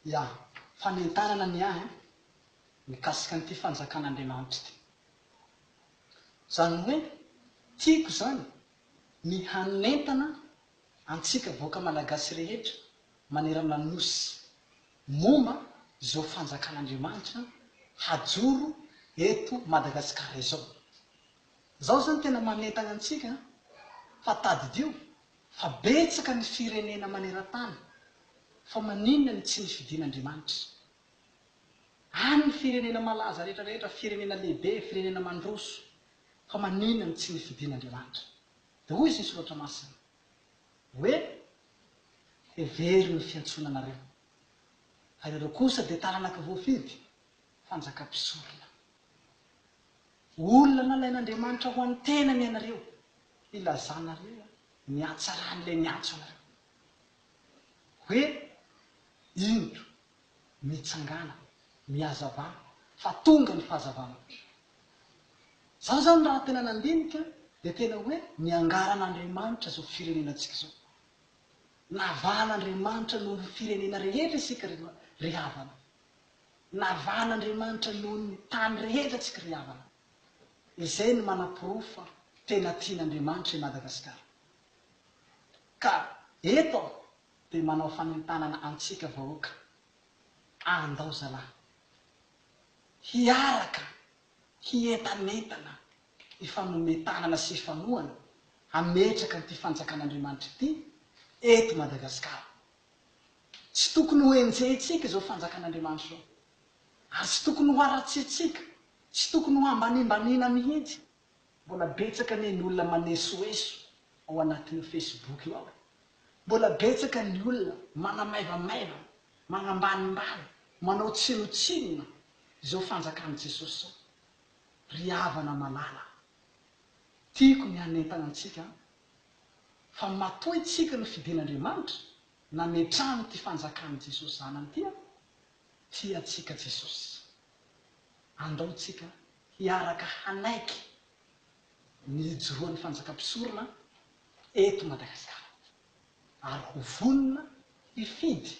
Ya, fanentanana ny ahy an, mikasika an'ity fanjakan'Andriamanitra ity. Izany hoe tiako izany ny hanentana antsika vahoaka Malagasy rehetra manerana ny Nosy momba izao fanjakan'Andriamanitra hajoro eto Madagasikara izao. Izao izany tena manentana antsika fa tadidio fa betsaka ny firenena maneran-tany fa maninona no tsy nifidian'Andriamanitra? Any ny firenena malaza rehetra rehetra, firenena lehibe, firenena mandroso, fa maninona no tsy nifidian'Andriamanitra? Dia hoy izy ny Soratra Masina hoe, Hevero ny fiantsoana anareo, fa ianareo kosa dia taranaka voafidy, fanjakam-pisorona. Olona nalain'Andriamanitra ho an'ny tenany ianareo, hilazanareo ny hatsaran'ilay niantso anareo. Hoe, Indro, mitsangàna, mihazavà, fa tonga ny fahazavana. Izaho izany raha tena nandinika dia tena hoe niangaran'Andriamanitra izao firenenantsika izao. Navahan'Andriamanitra noho ny firenena rehetra isika ry havana. Navahan'Andriamanitra noho ny tany rehetra tsika ry havana. Izay no manaporofo fa tena tian'Andriamanitra i Madagasikara. Ka eto aho dia manao fanentanana antsika vahoaka, andao zalahy hiaraka hientanentana, hifanome tanana sy hifanohana hametraka an'ity fanjakan'Andriamanitra ity eto Madagasikara. Tsy tokony ho enjehintsika izao fanjakan'Andriamanitra izao, ary tsy tokony ho haratsiantsika, tsy tokony ho ambanimbaniana mihitsy. Mbola betsaka anie ny olona manesoeso ao anatin'io Facebook io ao e. Mbola betsaka ny olona manamaivamaivana, manambanimbany, manao tsinontsinona izao fanjakan'i Jesosy izao. Ry havana malala, tiako ny hanentana antsika fa matoa itsika no fidin'Andriamanitra nametrahany ity fanjakan'i Jesosy Zanany ity an, tia antsika Jesosy. Andao tsika hiaraka hanaiky ny hijoroan'ny fanjakam-pisorona eto Madagasikara ary ho vonona hifidy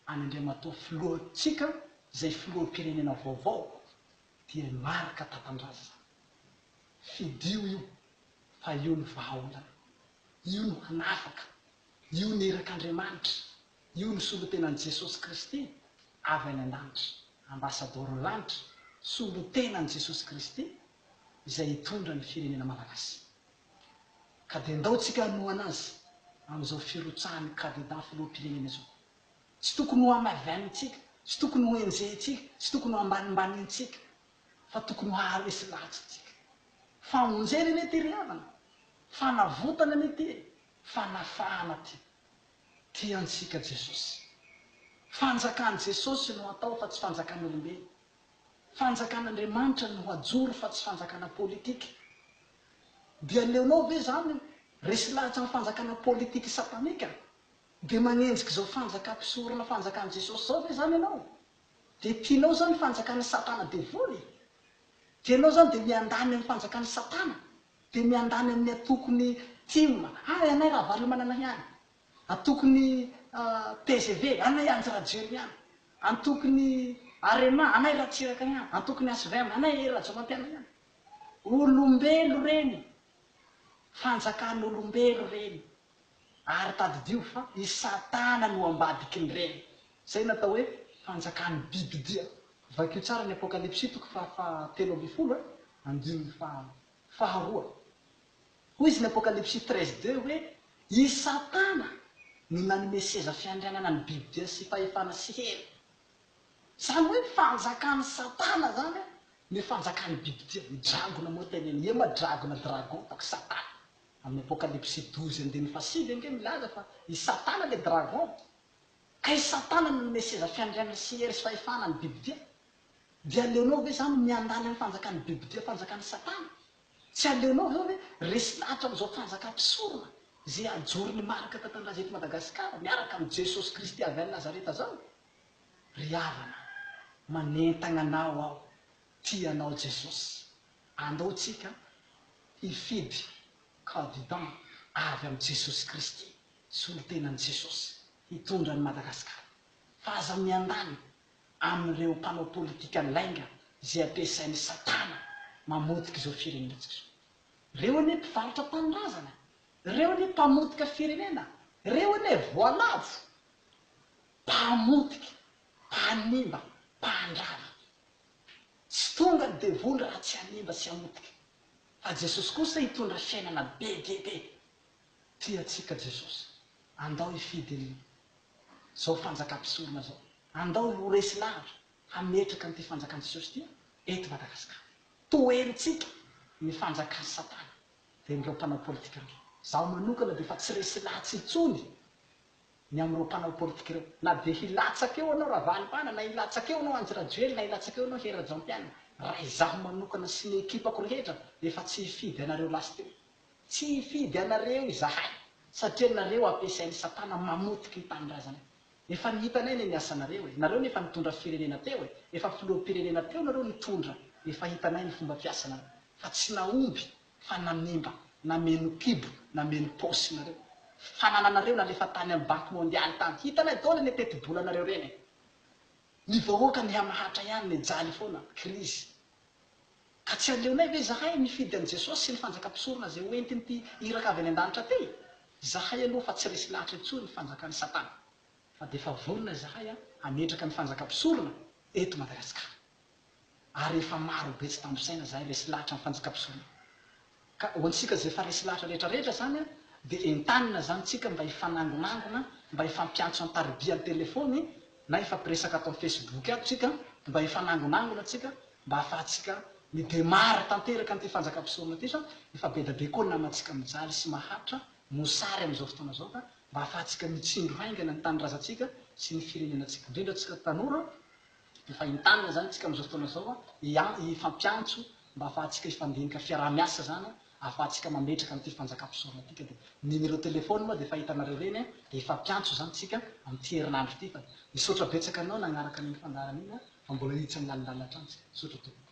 an'i Andriamatoa Filohantsika izay Filoham-pirenena vaovao dia i Marc Tatandraza. Fidio io fa io no vahaolana, io no hanafaka, io no irak'Andriamanitra, io no solontenan'i Jesosy Kristy avy any an-danitra, ambasadaoron'ny lanitra, solontenan'i Jesosy Kristy izay hitondra ny firenena malagasy. Ka dia ndao tsika hanohana azy amin'izao firotsahan'ny kandida filoham-pirenena izao. Tsy tokony ho hamaivanintsika, tsy tokony ho enjehintsika, tsy tokony ho ambanimbaniantsika fa tokony ho haharesy lahatra antsika. Famonjena anie ity ry havana, fanavotana anie ity e, fanafahana ity. Tia antsika Jesosy. Fanjakan'i Jesosy no atao fa tsy fanjakan'olombelona. Fanjakan'Andriamanitra no hajoro fa tsy fanjakana politika. Dia aleonao ve zany resy lahatra amin'ny fanjakana politika satanika? Dia magnenjika izao fanjakam-pisorona fanjakan'i Jesosy izao ve zany ianao? Dia tianao zany fanjakan'i satana devoly? Dia ianao zany dia miandany amin'ny fanjakan'i satana? Dia miandany amin'ny antokon'ny tim, ah anay Ravalomanana ihany, antokon'ny tgv, anay Andry Rajoelina ihany, antokon'ny Arema, anay Ratsiraka ihany, antokon'ny hvm, anay Hery Rajaomampihana ihany. Olombelo ireny, fanjakan'olombelo ireny. Ary tadidio fa i Satana no ambadikin'ireny. Izay no atao hoe fanjakan'ny bibidia. Vakio tsara ny Apokalypsy toko faha 13 e, andininy faha faharoa. Hoy izy ny Apokalypsy 13 deux hoe i Satana no nanome seza fiandrianana ny bibidia sy fahefana sy hery. Izany hoe fanjakan'i Satana izany ny fanjakan'ny bibidia. Ny dragona moa tenenina. Ia ma dragona, dragon, donc Satana. Amin'ny Apokalypsy 12 andininy faha-9 ange milaza fa i Satana ilay dragon. Ka i Satana no nanome seza fiandrianana sy hery sy fahefana ny bibidia. Dia aleonao ve izany miandany amin'ny fanjakan'ny bibidia fanjakan'i Satana? Tsy aleonao ve hoe resy lahatra amin'izao fanjakam-pisorona izay ajoron'i Marc Tatandraza eto Madagasikara miaraka amin'i Jesosy Kristy avy any Nazareta izao? Ry havana, manentagna anao aho, tia anao Jesosy. Andao tsika hifidy candidat avy amin'i Jesosy Kristy, solontenan'i Jesosy hitondra an'i Madagasikara. Fa aza miandany amin'ireo mpanao politika lainga izay ampiasain'i satana mamotika izao firenentsika izao. Ireo anie mpivarotra tanindrazana, ireo anie mpamotika firenena, ireo anie voalavo, mpamotika, mpanimba, mpandrava. Tsy tonga ny devoly raha tsy hanimba sy hamotika. Fa Jesosy kosa hitondra fiainana be dia be. Tia antsika Jesosy. Andao hifidy ny zao fanjakam-pisorona zao. Andao ho resy lahatra hametraka an'ity fanjakan'i Jesosy ity eto Madagasikara. Toherintsika ny fanjakan'i Satana dia ireo mpanao politika ireo. Izaho manokana dia efa tsy resy lahatsy intsony ny amin'ireo mpanao politika ireo. Na dia hilatsaka eo anao Ravalomanana, na hilatsaka eo anao Andry Rajoelina, na hilatsaka eo anao Hery Rajaonarimampianina, raha izaho manokana sy ny ekipako rehetra efa tsy hifidy anareo lasteo. Tsy hifidy anareo izahay satria nareo ampiasain'i Satana mamotiky ny tanindrazanay. Efa nihitanay anie ny asanareo e! Nareo anie efa nitondra firenena teo e! Efa filoham-pirenena teo nareo nitondra, efa hitanay ny fomba fiasanareo. Fa tsy nahomby fa nanimba, nameno kibo, nameno paosy nareo. Fanananareo nalefa tany amin'ny banky mondialy tany. Hitanay daholo anie teti-bolanareo ireny e! Ny vahoaka nihamahatra ihany, nijaly foana, krizy. Ka tsy aleonay ve izahay mifidy an'i Jesosy sy ny fanjakam-pisorona izay ho entin'ity iraka avy any an-danitra ity? Izahay aloha fa tsy resy lahatra intsony ny fanjakan'i Satana, fa dia efa vonona izahay hametraka ny fanjakam-pisorona eto Madagasikara. Ary efa maro be tsy tambo saina izahay resy lahatra amin'ny fanjakam-pisorona. Ka ho antsika izay efa resy lahatra rehetra rehetra izany dia entanina izany tsika mba hifanangonangona, mba hifampiantso an-tariby an-telefony na hifampiresaka ato amin'ny Facebook ato tsika, mba hifanangonangona tsika mba ahafahantsika mi-demarre tanteraka an'ity fanjakam-pisorona ity fa efa be da be koa ny namantsika mijaly sy mahantra mosary amin'izao fotoana izao ka mba ahafahantsika mitsindro haingana ny tanindrazantsika sy ny firenenantsika indrindra tsika tanora Efa entanina izany isika amin'izao fotoana izao hifampiantso mba ahafahantsika hifandinika fiaraha-miasa izany ahafahantsika mametraka an'ity fanjakam-pisorona ity ka dia ny numéro téléphone moa dia efa hitanareo ireny dia hifampiantso izany isika amin'ity herinandro ity fa misaotra betsaka anao nagnaraka an'iny fandaharana iny fa mbola hiditra amin'ny lalindalina hatrany isika. Misaotra tompoko.